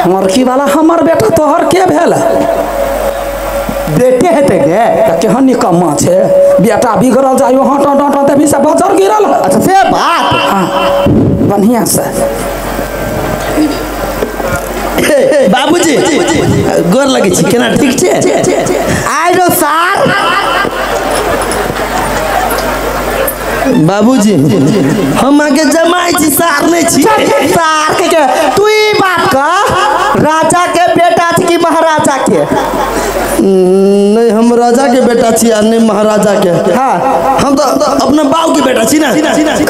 लड़की वाला हमर बेटा तोहर के भेल बेटे हेतै गे त केहन निकम्मा छे बेटा बिगड़ल जाइयो हट हट हट देवी से बजर गिरल। अच्छा से बात। हां बढ़िया से बाबूजी गोर लगे छी केना ठीक छे आइ रो सार बाबूजी हम आगे जमाई छी सार नहीं छी सार के तू ई बात का राजा के बेटा छी कि महाराजा के? नहीं हम राजा के बेटा छी आ नहीं महाराजा के। हाँ हम तो अपना बाप के बेटा छी ना। जिंदगी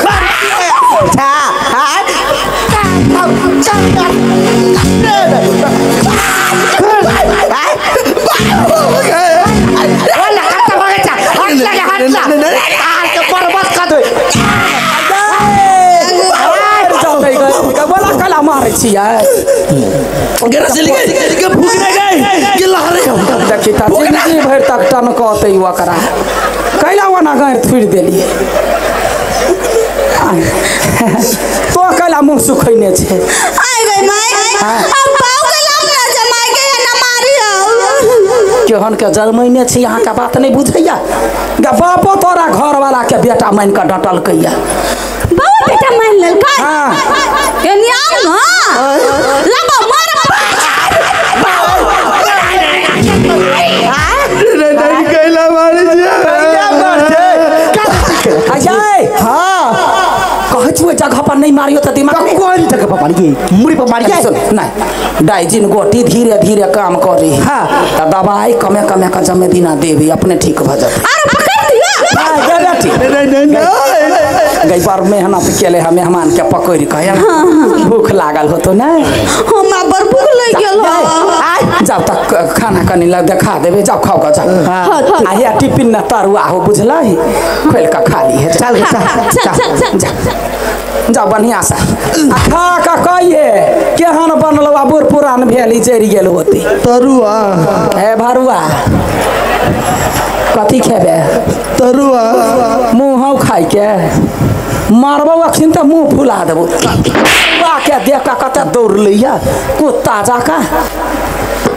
भरि तक टनकतै ओकरा कैला ओना गाँरि थुड़ि देलियै तो कैला मुँह सुखैने छै। केहन के जरमैने छी अहाँके बात नहीं बुझैया गे बापो तोरा घरवाला के बेटा मान कऽ डटलकैया। बाबा बेटा मान लेलकै। हां एनी आउ न लबा मार रे नहीं कैला मारे छी कैला मारछे अजय। हां कहै छी ओइ जगह पर नहीं मारियो त दिमाग कोन जगह पर मारिए मुड़ी पर मारिए। सुन नहीं डाइजिन गोटी धीरे धीरे काम करी। हां त दवाई कमे कमे के जमे दिना देबी अपने ठीक भ जतै। अरे पकड़ दिया नहीं नहीं गई बार मेहनत केले हम मेहमान के पकड़ के भूख लागल होतो ना हमरा बड़ भूख लग गेल। जाओ तक खाना कनी लग देखा देबे जाओ खाओ के जाओ। आ हे टिफिन न तरुआ हो बुझलही खोल के खा ली है। चल चल चल चल जाओ बढ़िया से आ खा के कहिए केहन बनल आ बूढ़ पुरान भेल जरि गेल होती तरुआ। हे भरुआ कथी खेबे? तरुआ मुँह खाइ के मारबो अखन तऽ मुँह फुला देबो। के देख के कते दौड़लैया कुत्ता जाका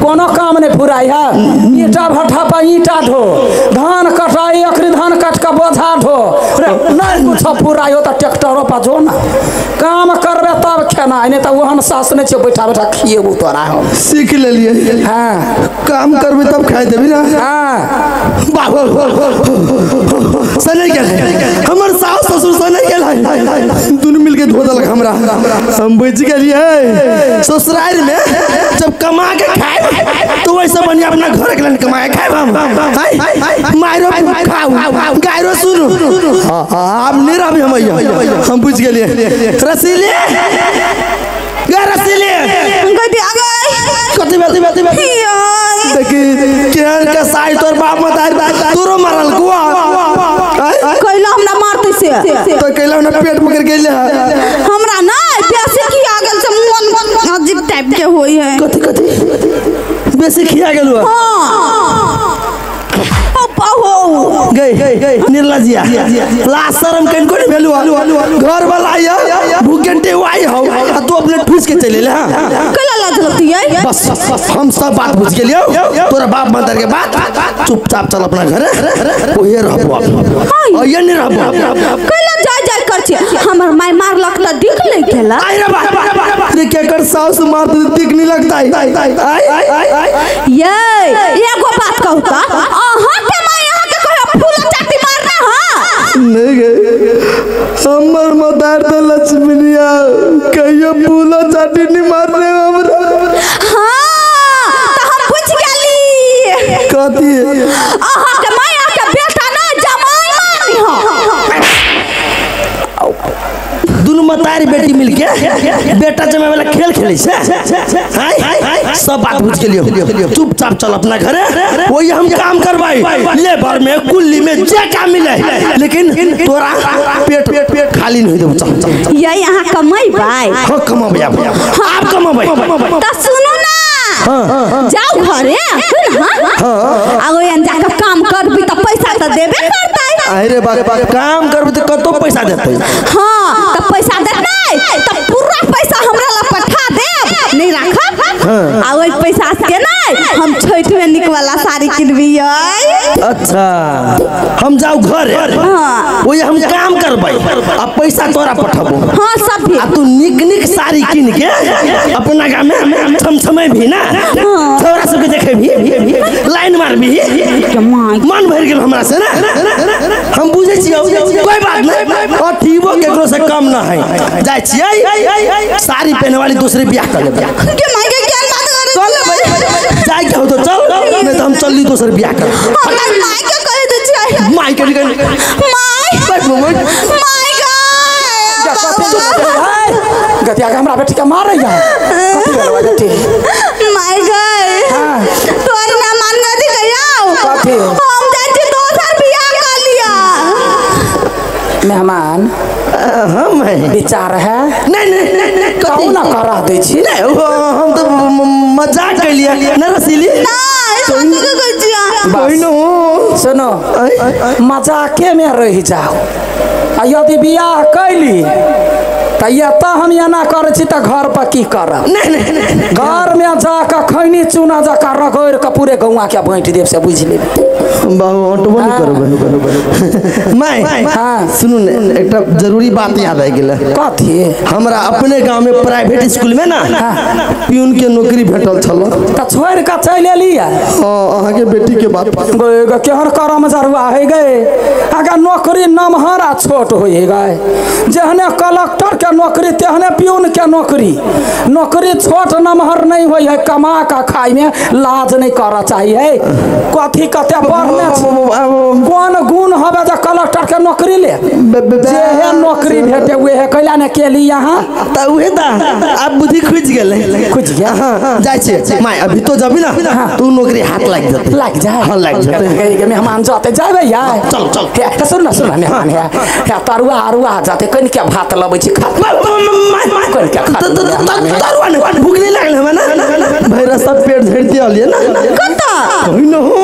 कोनो काम नहीं फुराई है। ईटा भट्ठा पर ईटा ढो धान कटाई अखनी धान कट के बोझा ढो नहीं कुछ फुराई हो तो ट्रैक्टरों पर जो ना काम करबे तब खेना नहीं तो ओहन सास नहीं छे बैठा बैठा खिएबू तोरा हम सीख लेलिए। हाँ काम करबे तब खाइ देबी ना। हाँ बाबू सने गेल हमर सास ससुर सने गेल दुनू मिलके धो देलक हमरा। हम बच गेलिए ससुराल में जब कमा के खाए तो वैसे बढ़िया अपना घर के लन कमाए खाए हम मारो खाओ गायरो सुनो। आप नहीं रहबे हम हम बुझ गेलिए। रसीले गे रसीले गदी आ गई कथि बेटी बेटी बेटी देखी केहन के साई तोर बाप मतार तोरो मारल कुआ कैला हमरा मारते से तो कैला हमरा पेट पकड़ गेल हमरा ना पैसे की आ गेल से मन अजीब टाइप के होई है। कथि कथि बेसी खिया गेल। हां हो गई निर्लजिया लाज शर्म कनको नहीं भेलु घर वाला आया भूखंटे why हो आ तू अपने ठूस के चले ले। हां कैला लाज लगती है? बस हम सब बात बुझ गेलियो तोरा बाप मदर के बात चुपचाप चल अपना घरे ओहे रहबो और ये नहीं रहबो। कैला जाय जाय कर छी हमर माय मारलक त दिख नहीं गेला। आई रे बाप रे के कर सास मार दिख नहीं लगता है। ये एगो बात कहू त अहाँ के माय अहाँ के कहियो फूल चाटी मारना। हां नहीं गए हमर मदार तो लक्ष्मीनिया कहियो फूल चाटी नहीं मारने हमरा। हां त हम बुझ गेली कथी अहाँ के माय अहाँ के बेटा ना जमाई मारनी। हां दुनु मतारी बेटी मिलके बेटा जमाई वाला खेल खेले छे। सब बात बुझ गेलियो चुपचाप चल अपना घरे वही हम काम करवाई लेबर में कुल्ली में जे काम मिले लेकिन तोरा पेट पेट खाली नहीं देबो। चल चल ये यहाँ कमाई भाई। हां कमाबै आप कमाबै त सुनो ना जाओ घरे हां आ ओयन जाके काम करबी त पैसा त देबे करतै। अरे बाप काम करबी त कतो पैसा देतै। हां त पैसा देतै त पूरा पैसा हमरा ला पठा देब नहीं राखब आ ओइ पैसा के नै हम छठ में निक वाला साड़ी किनबियै। अच्छा हम जाऊ घर हां ओइ हम काम करबै आ पैसा तोरा पठबो। हां सब भी आ तू निक निक साड़ी किन के अपना गांव में छमछमै भी ना छोरा सबके देखे भी लाइन मारबी मन भर गेल हमरा से ना हम बुझै छियै कोई बात नहीं अथीबो केकरो से कम ना है जाय छियै साड़ी पहने वाली दूसरे बियाह कर लेबै के माय के क्या बात कर लेबै जाय के हो तो चल नहीं तो हम चलली दोसर बियाह कर। हमरा माय के कह दे छियै my के my my गए गतिया के हमरा बेटी के मारै है कथि भेलौ बेटी my गए तोर ना मान गति गयाओ कथि हम जाय छी दोसर बियाह कर लिया। मेहमान हम है विचार है नहीं नहीं नहीं कहू ना करा दै छी नहीं हम तो मजाक कैलिए ना रसीली ना सच के कहै छियै। कोई न हो सुनो मजाके में रह जाओ आ यदि बियाह कैली त एतऽ हम एना करै छी तऽ घर पर की करब। नहीं नहीं घर में जाके खैनी चूना जकाँ रगड़ि के पूरे गौआ के बाँटि देब से बुझि लेबै। बाबू हटबो नहीं करबै my. हाँ सुनू ने एकटा जरूरी बात याद आबि गेलै। कथी? हमरा अपने गांव में प्राइवेट स्कूल में ना प्यून के नौकरी भेटल छल तऽ छोड़ि कऽ चलि एलियै। हां अहाँ के बेटी के बात गए केहन करम जरुआ है गए अगर नौकरी नमहर आ छोट होइ गए जेहने कलेक्टर के नौकरी तेहने प्यून के नौकरी। नौकरी छोट नमहर नहीं होइ है कमा का खाइ में लाज नहीं करऽ चाहिए। कथी कते पढ़ने कोन गुण हवे जे कलेक्टर के नौकरी ले जेहे नौकरी भेटे उहे कैला ने केली यहाँ त उहे त अब बुद्धि खुजि गेलै खुजि गेल। हां जाइ छियै my अभी तो जबी ना तू नौकरी हाथ लागि जेतै लागि जाय। हां लागि जेतै गे मेहमान जते जाबै यार चल चल हे सुन ना सुन मेहमान हे हे तरुआ अरुआ जते कनिके भात लबै छी खा कनिके खा तरुआ ने भूख नहीं लागल हमरा ना भैरा सब पेट झड़ि दियलियै ना कत कहि न हो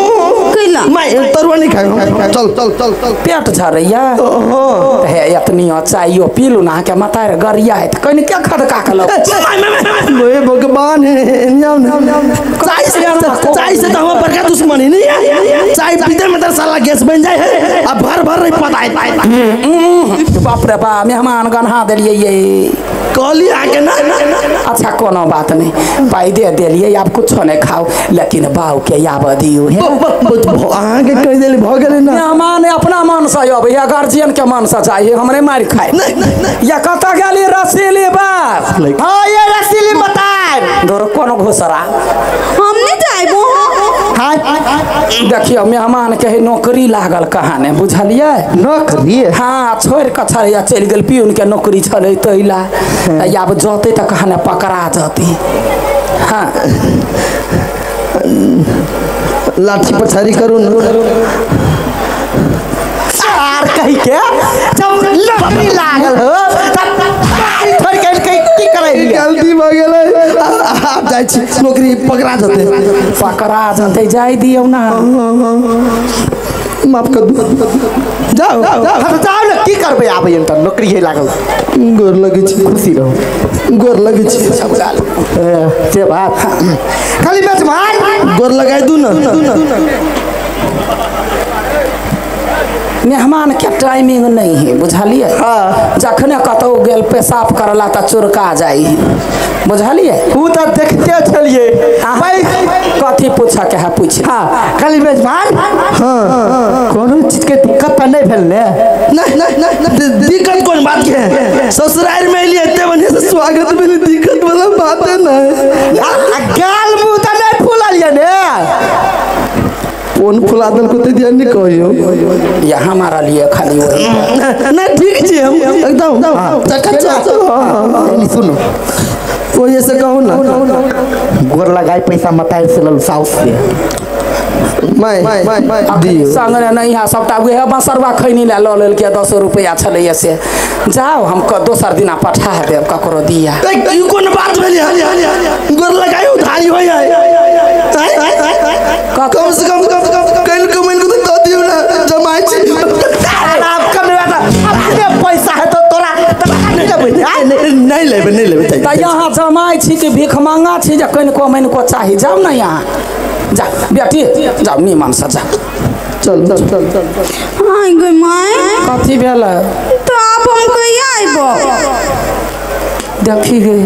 कैला my तरुआ नहीं खाइ चल चल चल चल पेट झरैया हे एतनी चाइयो पीलू ना के मतार गरिया है कनिके खदका के लबै। हे भगवान चाय से तो हम बड़का दुश्मनी नहीं है। चाय पीते में तो साला गैस बन जाए है अब भर भर नहीं पता है। बाप रे बा मेहमान गन्हा देलिए ये कहली आके ना। अच्छा कोनो बात नहीं पाई दे देलिए आब कुछो नहीं खाओ लेकिन बाऊ के आब दियो हे अहाँ के कहि देली भ गेलै ना। मेहमान अपना मन से अबै है गार्जियन के मन से चाहिए हमरे मारि खाए या कत गेली रसीली बाप। हां ये रसीली बताए दौर कोनो घोसरा हम नहीं जाइबो। हां देखियो मेहमान के नौकरी लागल कहाँ ने बुझलिए नौकरी। हाँ छोड़ के छलैया चलि गेल प्यून के नौकरी छलै तैला आब जतै तऽ कहाँ ने पकड़ा जतै। हाँ लाठी पछाड़ी करू न आर कहि के जब नौकरी लागल हो तब छोड़ के की करै गलती भ गेलै आब जाइ छी नौकरी पकड़ा जतै पकड़ा जतै जाय दियौ ना माफ कर दू जाओ हम जाओ ना की करबै आबै त नौकरी हे लागल। गोर लगै छी खुशी रहू गोर लगै छी से बात खाली मेजबान गोर लगाइ दू ना। मेहमान के टाइमिंग नहीं है बुझलिए। जखने कतौ गेल पेशाब करला त चुरका जाई बुझलिए उ त देखते छलिए कथी पूछा के है पूछ। हां खाली मेजबान हां कोनो चीज के दिक्कत त नहीं भेल ने। नहीं नहीं नहीं दिक्कत कोन बात के है ससुराल में एलिए एते बढ़िया से स्वागत भेल दिक्कत वाला बात है ना। गाल मुंह त नहीं फुललिए ने कोन फुला दल को ते ध्यान नहीं कहियो यहाँ मारलिए खाली वही नहीं ठीक छी हम एकदम चकाचक। सुनो कोई से कहू ना गोर लगाई पैसा मताई से लल साउस से my दियो संग नहीं है सबटा उहे बसरवा खैनी ला ल लेलकै 10 रुपया छलैया से जाओ हम दोसर दिना पठा देब ककरो दिया। ई कोन बात भेलै गोर लगाई उधारी होय है कम से कम कल कमेल को तो दियो ना जमाई छी आराम कमेवा त अपने पैसा है तो तोरा नहीं नहीं लेबे नहीं लेबे। त यहाँ जमाइ छी कि भिखमंगा छी जे कनिको मनिको चाही? जाउ ने यहाँ, जा बेटी जाउ निमन से जा। चल चल चल चल। हां गई my, कथी भेल? तो आप हम कहिया आइबो? देखी गे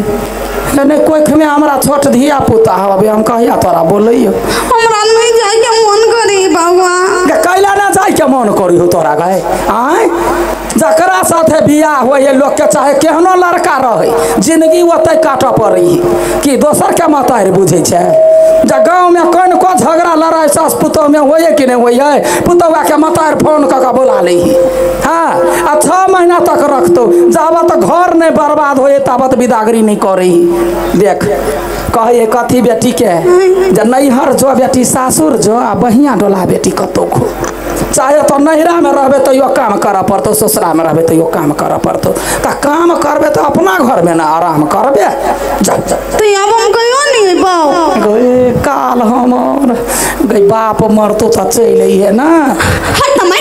नहीं कोख में हमरा छोट धिया पुता हवे, हम कहिया तोरा बोलैयो? हमरा नहीं जाय के मन करी बाबा। के कैला ना जाय के मन करी हो तोरा गए? आय जकरा साथे बियाह होय लोक के चाहे केहनो लड़का रहे जिंदगी ओतै काटऽ पड़ै कि दोसर के मतारि बुझै छै? जे गाँव में कनिको झगड़ा लड़ाई सास पुतोह में होइए कि नहीं होइए, पुतौआ के मतारि फोन कऽ के बोला लै। हाँ आ 6 महीना तक रखतौ, जाबत घर नहीं बर्बाद होइए ताबत बिदागरी नहीं करी। देख कहे कथी बेटी के जे नैहर जो बेटी सासुर जो आ बहिया डोला बेटी कतौ खो, चाहे तो नैहरा में रहबे तैयो काम करऽ पड़तौ, ससुरा में रहबे तैयो काम करऽ पड़तौ। तऽ काम करबे तऽ अपना घर में ना आराम करबे। जा जा तो अब हम कहियो नहीं अइबो? गए काल हमर गई बाप मरतो तऽ चलि अइहे ना। हट त my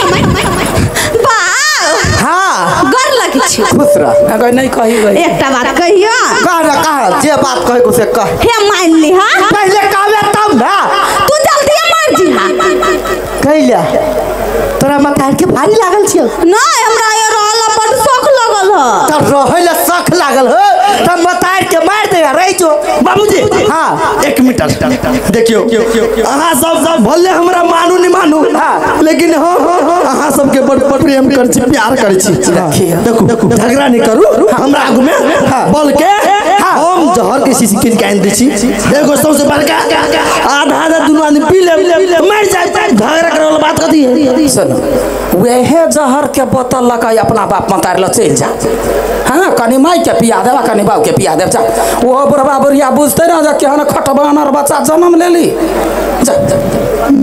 बा। हां गर लगी छी। खुश रह। गई नहीं कही गई। एकटा बात कहियो? कह ना कह, जे बात कहे को से कह। हे मान ली। हां पहले कहबे तब ना। तू जल्दी मर जी। हां कैला तोरा मतार के भारी लागल छियो? नहीं हमरा ये रहला बड शौक लागल ह। त रहला शौक लागल ह त मतार के मार दे रहि जो। बाबूजी हां एक मिनट देखियो, अहाँ सब भले हमरा मानू नहीं मानू, लेकिन हां अहाँ सबके बड़ प्रेम कर छी, प्यार कर छी। देखो झगड़ा नहीं करू हमरा आगू में, बोल के हम जहर के शीशी किन के आनि दै छी, एगो सबसे बड़का आधा आधा दुनू आदमी पी ले मर जाए। झगड़ा करे वाला बात कथी है? सुनो वह जहर के बोतल लऽ अपना बाप मतार लऽ चलि जा। हाँ कनि माय के पिया देब कनि बाप के पिया देब। जा ओहो बुढ़बा बुढ़िया बुझते ना जे केहन खटबानर बच्चा जन्म लेली। जा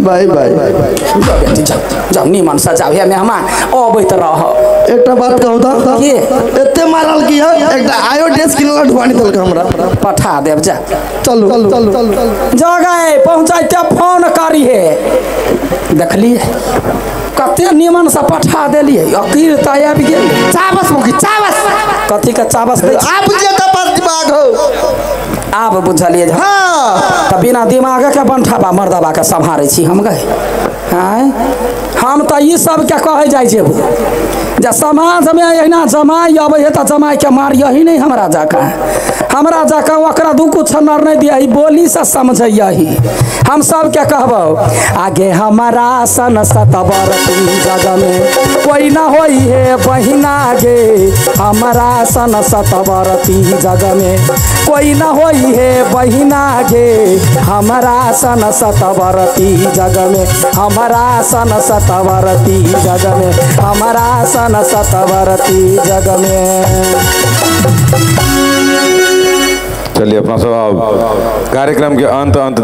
बाय बाय बेटी जाओ जाओ निमन से जाओ, हे मेहमान अबैत रह। एकटा बात कहू त के एते मारल की है, एकटा आयोडेक्स किनल ढुआनी देलक हमरा, पठा देब। जा चलू चलू चलू जा गए पहुँचाइते फोन करी हे। देखलिए कते निमन से पठा देलिए, अकीर त आबि गेल। चाबस मुखी चाबस। कथी के चाबस दै? आब जे त बस दिमाग हो। आब बुझलिए? हां त बिना दिमाग के बंठाबा मर्दबा के सम्हारै छी हम गए। आँय हम तऽ ई सबके कहै जाइ जेबो जे समाज में एहिना जमाइ अबै है तऽ जमाइ के मारियही नहीं। हमरा जकाँ हमरा जकाँ ओकरा दू कुछ नर नहीं दियही, बोली से समझैयही। हम सबके कहबो आगे हमारा सन सतबरती जग में कोई ना होई है बहिना गे, हमारा सन सतबरती जग में कोई ना होई है बहिना गे, हमारा सन सतबरती जग में, हमारा सन सतबरती जग में, हमारा सन सतबरती जग में। चलिए अपना सब कार्यक्रम के अंत अंत